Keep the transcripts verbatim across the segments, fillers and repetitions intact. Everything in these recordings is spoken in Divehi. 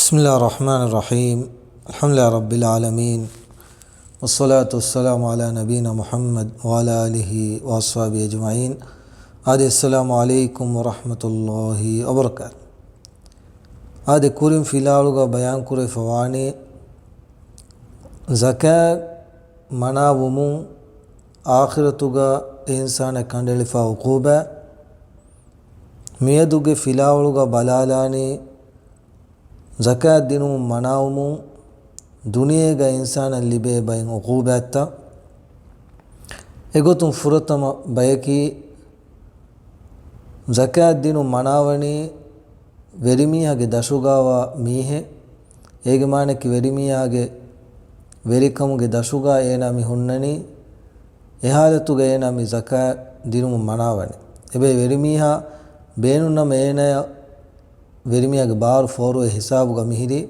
بسم الله الرحمن الرحيم. الحمد لله رب العالمين. والصلاة والسلام على نبينا محمد وعلى آله وأصحابه أجمعين. އާދެ، السلام عليكم ورحمة الله وبركاته. އާދެ، ކުރިން ފިލާވަޅުގަ ބަޔާންކުރެވިފަވާނީ، ޒަކާތް މަނާވުމުން އާޚިރަތުގަ އިންސާނަށް ކަނޑައެޅިފަ އުޤޫބާތް. މިއަދުގެ ފިލާވަޅުގަ ބަލާލާނީ، ޒަކާތް ދިނުމުން މަނާވުމުން ދުނިޔޭގަ އިންސާނަށް ލިބޭ ބައެއް އުޤޫބާތްތައް. އެގޮތުން ފުރަތަމަ ބަޔަކީ، ޒަކާތް ދިނުން މަނާވަނީ ވެރިމީހާގެ ދަށުގަވާ މީހެއް. އޭގެ މާނައަކީ، ވެރިމީހާގެ ވެރިކަމުގެ ދަށުގަ އޭނާ މި ހުންނަނީ. އެ ހާލަތުގަ އޭނާ މި ޒަކާތް ދިނުމުން މަނާވަނީ. އެބައި ވެރިމީހާ ބޭނުންނަމަ އޭނާޔަށް ވެރިމީހާގެ ބާރު ފޯރުވޭ ހިސާބުގަ މިހިރީ.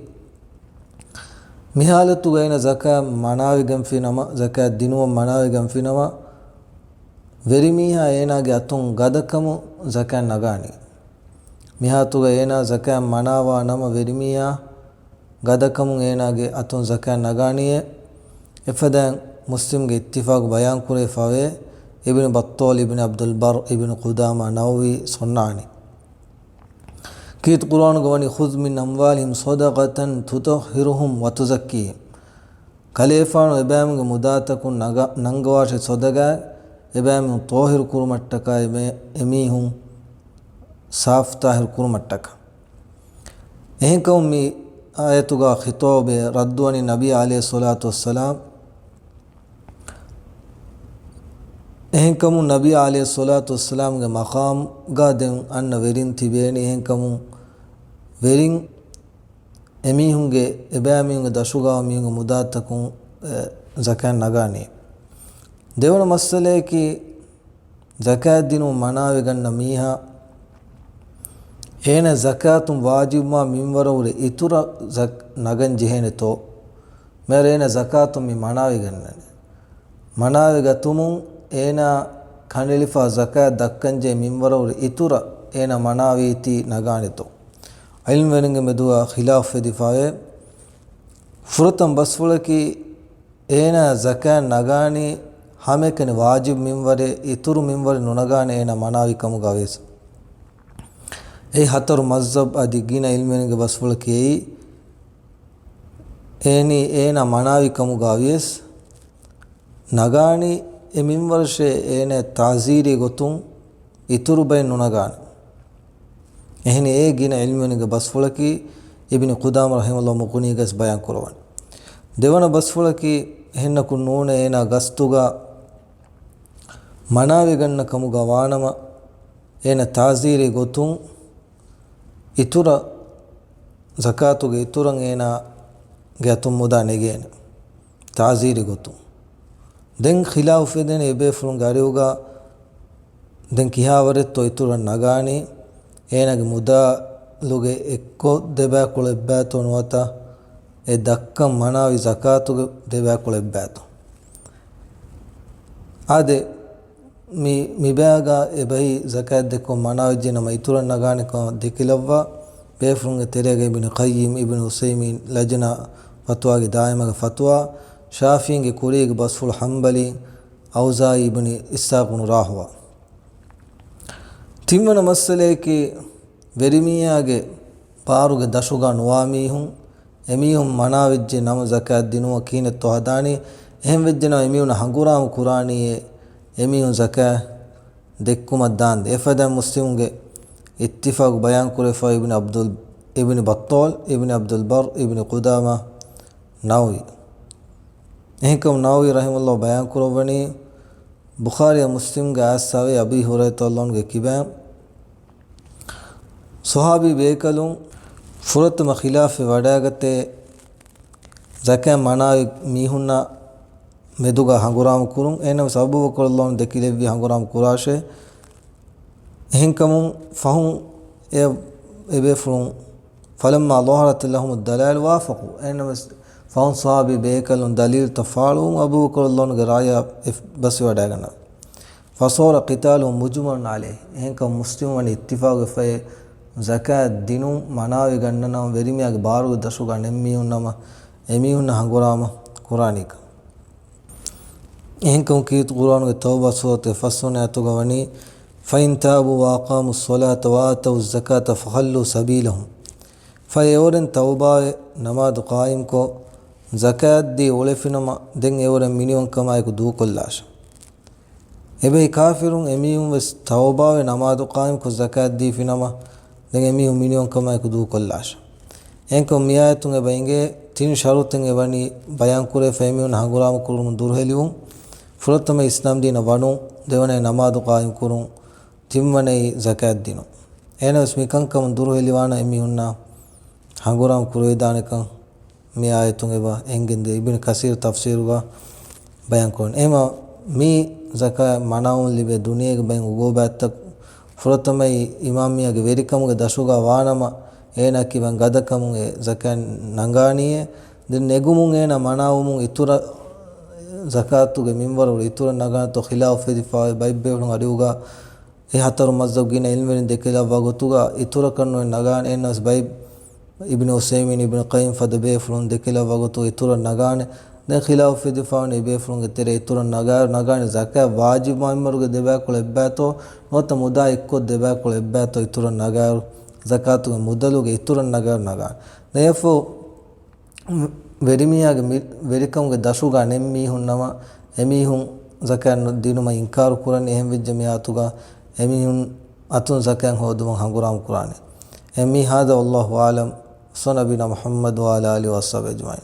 މި ހާލަތުގަ އޭނާ ޒަކާތް މަނާވެގެންފި ނަމަ، ޒަކާތް ދިނުމަށް މަނާވެގެންފި ނަމަ، ވެރިމީހާ އޭނާގެ އަތުން ގަދަކަމުން ޒަކާތް ނަގާނީ. މިހާތުގަ އޭނާ ޒަކާތް މަނާވާ ނަމަ، ވެރިމީހާ ގަދަކަމުން އޭނާގެ އަތުން ޒަކާތް ނަގާނީއޭ. އެފަދައިން މުސްލިމްގެ އިއްތިފާގު ބަޔާންކުރެވިފައިވޭ، އިބްނު ބައްޠާލް، އިބްނު ޢަބްދުލް ބަރް، އިބްނު ޤުދާމާ، ނަވަވީ، ޞަންޢާނީ. ކީރިތި ޤުރްއާނުގަ ވަނީ، "خذ من أموالهم صدقة تطهرهم وتزكيهم." ކަލޭފާނު އެބައިމީހުންގެ މުދާތަކުން ނަގަ-، ނަންގަވާށޭ ޞަދަޤާތް، އެބައިމީހުން ޠާހިރު ކުރުމަށްޓަކާ އެ-، އެމީހުން ސާފު ޠާހިރު ކުރުމަށްޓަކާ. އެހެންކަމުން މި އާޔަތުގަ ޚިޠާބެއް ރައްދުވަނީ ނަބީ ޢަލައިހިއްޞަލާތު ވައްސަލާމް. އެހެންކަމުން ނަބީ ޢަލައިހިއްޞަލާތު ވައްސަލާމްގެ މަޤާމުގަ ދެން އަންނަ ވެރިން ތިބޭނީ. އެހެންކަމުން ވެރިން އެމީހުންގެ، އެބައިމީހުންގެ ދަށުގަ މީހުންގެ މުދާތަކުން، އެ، ޒަކާތް ނަގާނީ. ދެވަނަ މައްސަލަޔަކީ، ޒަކާތް ދިނުމަށް މަނާވެގަންނަ މީހާ، އޭނަ ޒަކާތުން ވާޖިބުވާ މިންވަރަށް ހުރެ އިތުރަށް ޒަކް-، ނަގަން ޖެހޭނެތޯ؟ މޭރަ އޭނަ ޒަކާތުން މި މަނާވެގަންނަނީ. މަނާވެގަތުމުން އޭނާ ކަނޑައެޅިފަ ޒަކާތް ދައްކަންޖެހޭ މިންވަރަށް ހުރެ އިތުރަށް އޭނާ މަނާވީތީ ނަގާނެތޯ؟ ޢިލްމުވެރިންގެ މެދުގަ ޚިލާފު ވެދިފައިވޭ. ފުރަތަމަ ބަސްފުޅަކީ، އޭނާ ޒަކާތް ނަގާނީ ހަމައެކަނި ވާޖިބު މިންވަރެއް، އިތުރު މިންވަރެއް ނުނަގާނެ އޭނާ މަނާވި ކަމުގަވެސް. އެއީ ހަތަރު މަޒްހަބް އަދި ގިނަ ޢިލްމުވެރިންގެ ބަސްފުޅަކީ އެއީ، އެއީ އޭނާ މަނާވި ކަމުގަވިޔަސް ނަގާނީ އެ މިންވަރަށޭ އޭނާ ތަޢްޒީރީ ގޮތުން އިތުރު ބައެއް ނުނަގާނެ. އެހެނީ އެ ގިނަ ޢިލްމުވެރިންގެ ބަސްފުޅަކީ އިބްނު ޤުދާމާ ރަޙިމަހުﷲ މުޣުނީގަސް ބަޔާން ކުރަވަނީ. ދެވަނަ ބަސްފުޅަކީ އެހެންނަކުން ނޫނޭ އޭނާ ގަސްތުގަ މަނާވެގަންނަ ކަމުގަ ވާނަމަ، އޭނާ ތަޢްޒީރީ ގޮތުން އިތުރަށް، ޒަކާތުގެ އިތުރަށް އޭނާގެ އަތުން މުދާ ނެގޭނެ، ތަޢްޒީރީ ގޮތުން. ދެން ޚިލާފު އުފެދޭނެ އެބޭފުޅުންގެ އަރިހުގަ ދެން ކިހާވަރެއްތޯ އިތުރަށް ނަގާނީ؟ އޭނާގެ މުދާލުގެ އެއްކޮށް ދެބައިކުޅަ އެއްބައިތޯ ނުވަތަ އެ ދައްކަން މަނާވި ޒަކާތުގެ ދެބައިކުޅަ އެއްބައިތޯ؟ އާދެ، މި، މިބައިގަ އެބަހީ ޒަކާތް ދެއްކުން މަނާވެއްޖެ ނަމަ، އިތުރަށް ނަގާނެކަން ދެކިލައްވާ ބޭފުޅުންގެ ތެރޭގަ އިބްނު ޤައްޔިމް، އިބްނު ޢުސައިމީން، ލަޖްނާ ފަތުވާގެ ދާއިމާގެ ފަތުވާ، ޝާފިޢީންގެ ކުރީގެ ބަސްފުޅު ޙަންބަލީން، އައުޒާޢީ، އިބްނު އިސްޙާޤު ބިން ރާހުވައި. ތިންވަނަ މައްސަލަޔަކީ، ވެރިމީހާގެ ބާރުގެ ދަށުގަ ނުވާ މީހުން، އެމީހުން މަނާވެއްޖެ ނަމަ ޒަކާތް ދިނުމަށް ކިހިނެއްތޯ ހަދާނީ؟ އެހެން ވެއްޖެ ނަމަ އެމީހުންނަށް ހަނގުރާމަ ކުރާނީއޭ އެމީހުން ޒަކާތް ދެއްކުމަށް ދާންދެން. އެފަދައިން މުސްލިމުގެ އިއްތިފާގު ބަޔާން ކުރެވިފައި އިބްނު ޢަބްދުލް، އިބްނު ބައްޠާލް، އިބްނު ޢަބްދުލް ބަރް، އިބްނު ޤުދާމާ، ނަވަވީ. އެހެންކަމުން ނަވަވީ ރަޙިމަހުﷲ ބަޔާން ކުރައްވަނީ، ބުޚާރީ މުސްލިމްގެ އާއްސާވޭ އަބީ ހުރައިރަތަ ރަޟިޔަﷲ ޢަންހުގެ ކިބައިން، ޞަޙާބީ ބޭކަލުން ފުރަތަމަ ޚިލާފެއް ވަޑައިގަތޭ ޒަކާތް މަނާވި މީހުންނާ މެދުގަ ހަނގުރާމަ ކުރުން. އެހެންނަމަވެސް އަބޫބަކުރު ރަޟިޔަﷲ ޢަންހު ދެކިލެއްވި ހަނގުރާމަ ކުރާށޭ. އެހެންކަމުން ފަހުން އެ، އެބޭފުޅުން، فلما ظهرت لهم الدلائل وافقوا. އެހެންނަމަވެސް ފަހުން ޞަޙާބީ ބޭކަލުން ދަލީލުތައް ފާޅުވުން އަބޫބަކުރު ރަޟިޔަﷲ ޢަންހުގެ ރާޔާ އެ ބަސްވެވަޑައިގަންނަވި. فصار قتالهم مجمعا عليه. އެހެންކަމުން މުސްލިމުން ވަނީ އިއްތިފާގުވެފައި ޒަކާތް ދިނުން މަނާވެގަންނަނަމަ، ވެރިމީހާގެ ބާރުގެ ދަށުގަ ނެއްމީހުންނަމަ، އެމީހުންނަށް ހަނގުރާމަ ކުރާނީކަން. އެހެންކަމުން ކީރިތި ޤުރުއާނުގެ ތައުބާ ސޫރަތުގެ ފަސްވަނަ އާޔަތުގަ ވަނީ، فَإِنْ تَابُوا وَأَقَامُوا الصَّلَاةَ وَآتَوُا الزَّكَاةَ فَخَلُّوا سَبِيلَهُمْ. ފަހެ އެއުރެން ތައުބާވެ ނަމާދު ޤާއިމްކޮށް، ޒަކާތްދީ އުޅެފިނަމަ، ދެން އެއުރެން މިނިވަންކަމާއެކު ދޫކޮށްލާށެ. އެބަހީ ކާފިރުން އެމީހުން ވެސް ތައުބާވެ ނަމާދު ޤާއިމްކޮށް ޒަކާތް ދީފިނަމަ، ދެން އެމީހުން މިނިވަންކަމާއެކު ދޫކޮށްލާށެ. އެހެންކަމުން މިއާޔަތުން އެބަ އެނގޭ ތިން ޝަރުޠެއް އެބަނީ ބަޔާންކުރެވިފަ އެމީހުން ހަނގުރާމަ ކުރުމުން ދުރުހެލިވުން. ފުރަތަމަ އިސްލާމް ދީނަށް ވަނުން، ދެވަނައި ނަމާދު ޤާއިމް ކުރުން، ތިންވަނައި ޒަކާތް ދިނުން. އޭނަ ވެސް މިކަންކަމުން ދުރުހެލިވާނަ އެމީހުންނާ ހަނގުރާމަ ކުރެވިދާނެކަން މި އާޔަތުން އެބަ އެނގެންދޭ. އިބްނު ކަސީރު ތަފްސީރުގަ ބަޔާންކުރަން. އެހެމަ މި ޒަކާތް މަނާވުން ލިބޭ ދުނިޔޭގެ ބައިން އުގޯބާތައް ފުރަތަމައި އިމާމް މީހާގެ ވެރިކަމުގެ ދަށުގަ ވާނަމަ، އޭނާ ކިބަން ގަދަކަމުން އެ ޒަކާތް ނަނގާނީއޭ. ދެން ނެގުމުން އޭނާ މަނާވުމުން އިތުރަށް ޒަކާތުގެ މިންވަރު އިތުރަށް ނަގާނެތޯ ޚިލާފު ފެދިފައި ބައެއް ބޭފުޅުން އަޑިއުގަ އެ ހަތަރު މަޒްހަބު ގިނަ އިލްމުވެރިން ދެކެލައްވާ ގޮތުގަ އިތުރަކަށް ނުވެ ނަގާނެ. އެންނަސް ބައި އިބްނު އުސައިމީން، އިބްނު ޤައްޔިމް ފަދަ ބޭފުޅުން ދެކެލައްވާ ގޮތުގަ އިތުރަށް ނަގާނެ. ދެން ޚިލާފު ފެދިފަވަނީ އެ ބޭފުޅުންގެ ތެރޭ އިތުރަށް ނަގާ، ނަގާނެ ޒަކާތް ވާޖިބު މައިންބަރުގެ ދެބައިކުޅަ އެއްބައިތޯ ނުވަތަ މުދާ އެއްކޮށް ދެބައިކުޅަ އެއްބައިތޯ އިތުރަށް ނަގާއިރު، ޒަކާތުގެ މުދަލުގެ އިތުރަށް ނަގާއިރު ނަގާނެ. ދެން އެއަށްފަހު ވެރިމީހާގެ މި-، ވެރިކަމުގެ ދަށުގަ ނެއްމީހުންނަމަ، އެމީހުން ޒަކާތް ދިނުމަށް އިންކާރު ކުރަނީ. އެހެން ވެއްޖެ މި އާޔަތުގަ އެމީހުން އަތުން ޒަކާތް ހޯދުމަށް ހަނގުރާމަ ކުރާނެ. އެ މީ هذا والله أعلم، صلى نبينا محمد وعلى آله وصحبه أجمعين.